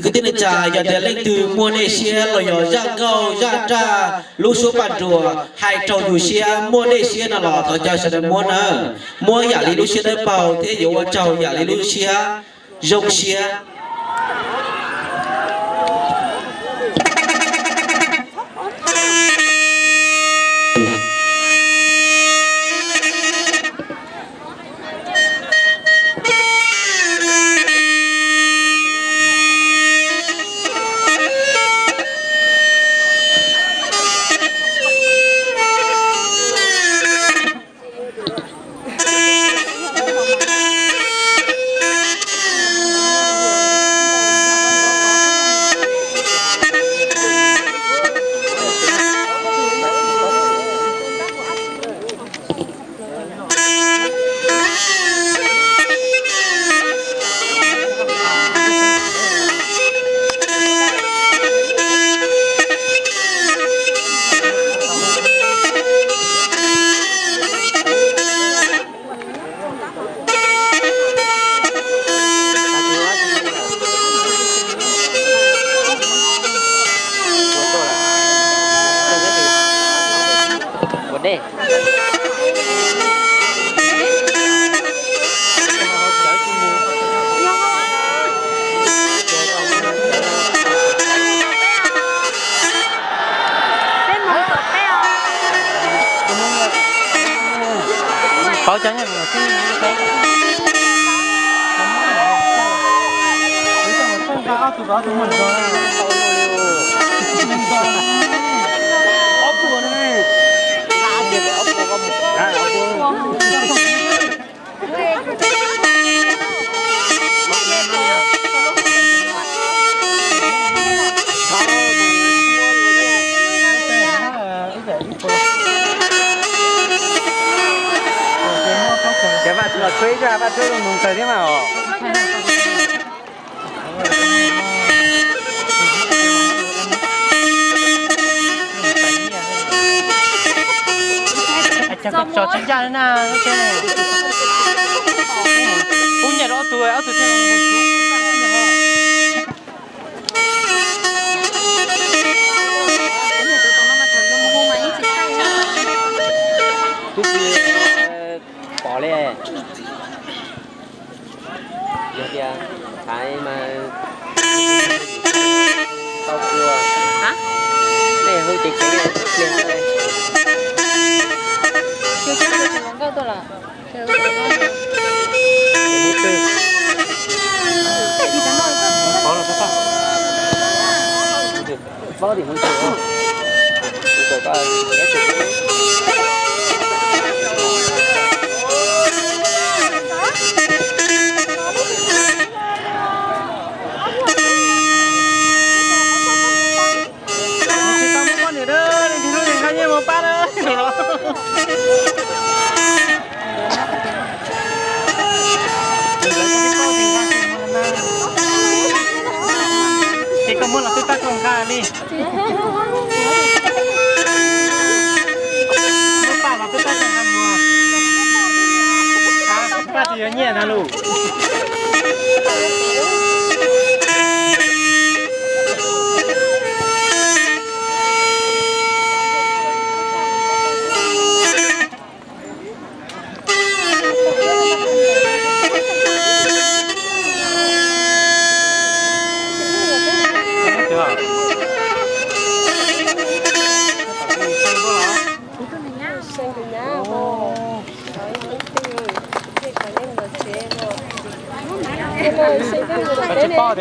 Kwv tij neej tsa, yog tias leej twg muaj dej siab los yog zaj nkauj zaj raj, lub suab paj nruas hais raug yus siab, muaj dej siab no los thov caw sawv daws muab na, muab yam li lub siab dawb paug thiab yuav ua tsaug yam li lub siab zoo siab. Pauv cov nyob xwb. Ob tug, ob tug. Ces Vaj Tswv los tshuab ib zaj Vaj Tswv zoo nug kawg thiab mas os. Tso tsis ncaj na. Ub, nyiam rau ob tug, ob tug thiaj. Twb tsis pom li. Yog tias thaiv mas tau kua. Nej hu ceev ceev pliag. Paub tim mus tsis. Tsis tau muaj poj niam, leej twg lub neej nyob yeej mus pab na. Ces koj muab los twb tab koj nqa li. Muab paj los twb tab koj nqa mus. Paj tsis yuav nyiaj ntag lauj. Tsis paub